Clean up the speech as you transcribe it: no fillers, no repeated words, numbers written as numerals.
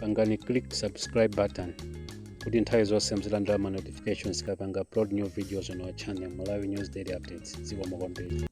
Pangani click subscribe button kuti nthawi zonse muzilandira ma notifications tikapanga upload new videos on our channel, Malawi News Daily Updates. Zikomo kwambiri.